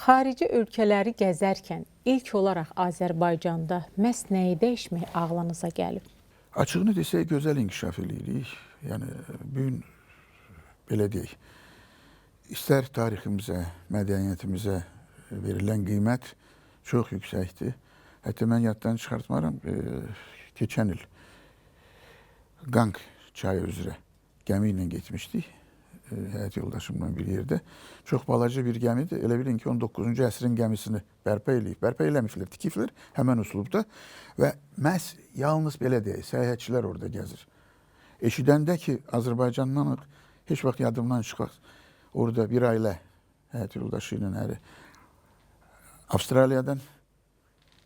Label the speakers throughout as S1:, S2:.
S1: Xarici ölkələri gəzərkən ilk olaraq Azərbaycanda məhz nəyi dəyişmək ağlınıza gəlib?
S2: Açığını desək, gözəl inkişaf eləyirik. Yəni bu gün belə deyək, istər tariximizə, mədəniyyətimizə verilən qiymət çox yüksəkdir. Hətta mən yaddan çıxartmaram, keçən il Qanq çayı üzrə gəmi ilə getmişdik. Həyat yoldaşımla bir yerdə. Çox balaca bir gəmidir. Elə bilin ki, 19-cu əsrin gəmisini bərpa eləyib. Bərpa eləmişlər, tikiblər həmən üslubda və məhz yalnız belə deyək, səyahətçilər orada gəzir. Eşidəndə ki, Azərbaycandan heç vaxt yadımdan çıxmaz. Orada bir ailə həyat yoldaşı ilə əri Avstraliyadan,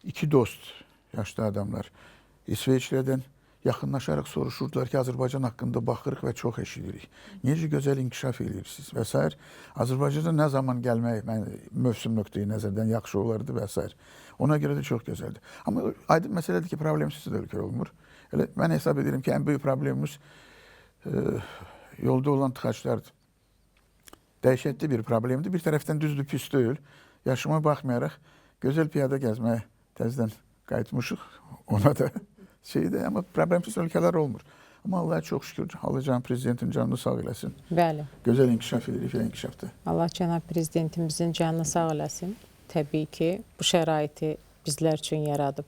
S2: iki dost, yaşlı adamlar İsveçrədən yaxınlaşaraq soruşurdular ki, Azərbaycan haqqında baxırıq və çox eşidirik. Necə gözəl inkişaf eləyirsiniz və sair. Azərbaycana nə zaman gəlmək mən mövsüm nöqteyi nəzərdən yaxşı olardı və sair. Ona görə də çox gözəldir. Amma aydın məsələdir ki, problemsiz də ölkə olmur. Elə mən hesab edirəm ki, ən böyük problemimiz yolda olan tıxaclardır. Dəhşətli bir problemdir. Bir tərəfdən düzdür, pis deyil. Yaşıma baxmayaraq gözəl piyada gəzməyə təzədən qayıtmışıq. Ona da şeydir, amma problemsiz ölkələr olmur. Amma Allah'a çox şükür, Allah can prezidentin canını sağ eləsin.
S1: Bəli.
S2: Gözəl inkişaf edirik və inkişafda.
S1: Allah cənab prezidentimizin canını sağ eləsin. Təbii ki, bu şəraiti bizlər üçün yaradıb.